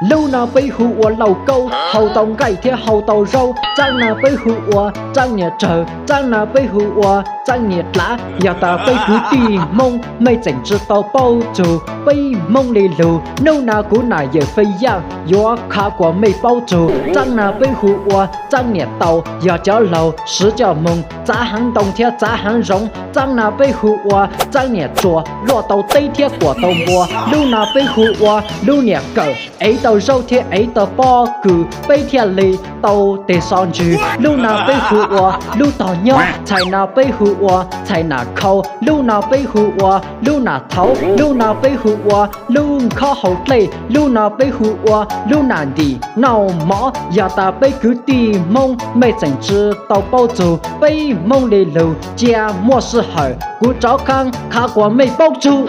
Lub no peb hu ua lauj kaub, hau tau nqaij thiab hau tau zaub. Txaab no peb hu ua txaab niam tsawg, txaab no peb hu ua txaab niam dlav. Yog tas peb kwv tij Hmoob mej tseem tsi tau paub txug peb Hmoob li lug, nub no kuv nam yawm Fej Yaaj yuav khav kuas mej paub txug. Txaab no peb hu ua txaab niam tau, yog cov laug siv coj moog txav haav ntoo thiab txav haav zoov. Txaab no peb hu ua txaab niam tsuas, luaj tau teb thiab kuam tau npua. Lub no peb hu ua lub niam kawm, ev tau zaub thiab ev tau pob kws peb thiaj li tau teg xo ntswg. Lub no peb hu ua lub tog nyob, txhais no peb hu ua txhais nam khau. Lub no peb hu ua lub nam thauv, lub no peb hu ua lub nkhob hau dlej, lub no peb hu ua lub nam ntim noj mov. Yog tas peb kwv tij Hmoob mej tseem tsi tau paub txug peb Hmoob li lug, cia muaj sij hawm kuv rov qaab khav kuas mej paub txug.